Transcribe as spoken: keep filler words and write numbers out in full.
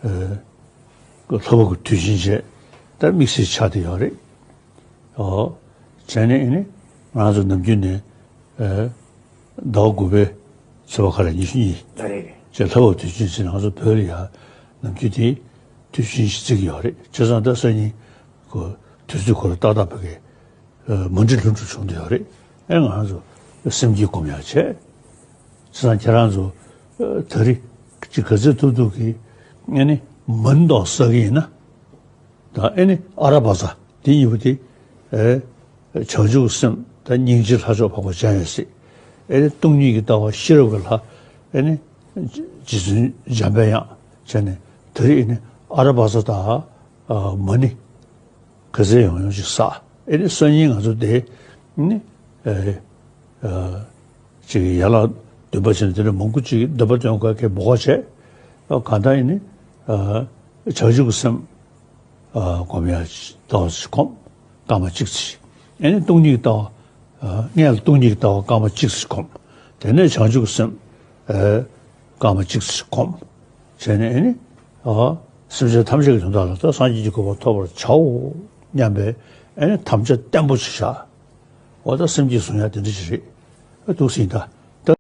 ལྷ་བབས་ཀྱི་དུས་ཆེན་བྱས། ད་དམིགས་བསལ་ཆགས་བསྡད་ཡོད་རེད། ཨོ། བྱས་ནས་ཨེ་ནི་ང་ཚོ་ནམ་རྒྱུན་ནས་ཨེ་ཟླ་བ་དགུ་པའི་ཚེས་པ་ག་རེ་ཉི་ཤུ་གཉིས་ད་རེད། བྱས་ལྷ་བབས་དུས་ཆེན་ཟེར་ང་ཚོ་བོད་ལ་ཡ་ནམ་རྒྱུན་དེ་དུས་ཆེན་ཞིག་བརྩི་གི་ཡོད་རེད། བྱས་ཙང་ད་སང་ཉིན་ཁོ་དུས་ཚོད་ཁོ་རང་ཏག་ཏག་བོད་སྐད་མ་འགྲིག་ལྷུན་གྲུབ་བྱུང་བསྡད་ཡོད་རེད། ཨེ་ང་ཚོ་སེམས་བསྐྱེད་སྒོམ་ཡག་བྱས། བྱས་ཙང་ཁྱེད་རང་ཚོ་ཨ་ད་རེས་ཅིག་ག་ཚོད་ཐུབ་ཐུབ་ཀྱིས་ཨེ་ནི་མ་ཎི་དང་བསགས་ཀྱི་ཡིན་ན། ད་ཨེ་ནི་ཨ་ར་བ་ཙ་དེ་གཉིས་པོ་དེ་ཨེ་བྱང་ཆུབ་སེམས་དང་སྙིང་རྗེ་ལྷ་མཆོག་འཕགས་པ་འཇམ་དབྱངས་སྲས། ཨེ་ནི་སྟོང་ཉིད་ཀྱི་ལྟ་བ་ཤེས་རབ་ཀྱི་ལྷ། ཨེ་ནི་རྗེ་བཙུན་འཇམ་པའི་དབྱངས་བྱས་ནས་ད་རེས་ཨེ་ནི་ཨ་ར་བ་ཙ་དང་མ་ཎི་ག་ཚོད་ཡོང་ཡོང་ཅིག་བསགས། ཨེ་ནི་སང་ཉིན་ང་ཚོ་དེ་ནི་ཨེ་ཨེ་ཅིག་ཡན་ལག་བདུན་པ་བྱས་ནས་དེ་འདྲ་མང་པོ་ཅིག་འདོན་པ་འདོན་དགོས་ཀྱི་འབོད་སྐུལ་བྱས། གང་ལྟར་ཡིན་ནི་ཨེ་བྱང་ཆུབ་ཀྱི་སེམས་ཨེ་སྒོམ་ཡག་ལྟ་བ་ཞིག་སྒོམ། སྐར་མ་གཅིག་ཙམ། ཨེ་ནི་སྟོང་ཉིད་ཀྱི་ལྟ་བ་ཨེ་སྔོན་ལ་སྟོང་ཉིད་ཀྱི་ལྟ་བ་སྐར་མ་གཅིག་ཙམ་སྒོམ། དེ་ནས་བྱང་ཆུབ་ཀྱི་སེམས་ཨེ་སྐར་མ་གཅིག་ཙམ་སྒོམ། བྱས་ནས་ཨེ་ནི་ཨ་སེམས་ཅན་ཐམས་ཅད་ཀྱི་དོན་དག་ལ་ད་སངས་རྒྱས་ཀྱི་གོ་འཕང་ཐོབ་པར་བྱའོ་སྙམ་པའི་ཨེ་ནི་དམ་བཅའ་བརྟན་པོ་ཞིག་བཞག། འོ་ད་སེམས་བསྐྱེད་བཟུང་ཡག་དེ་འདྲ་ཞིག་རེད། ཨ་འདུག་སེ་ཡིན་ད།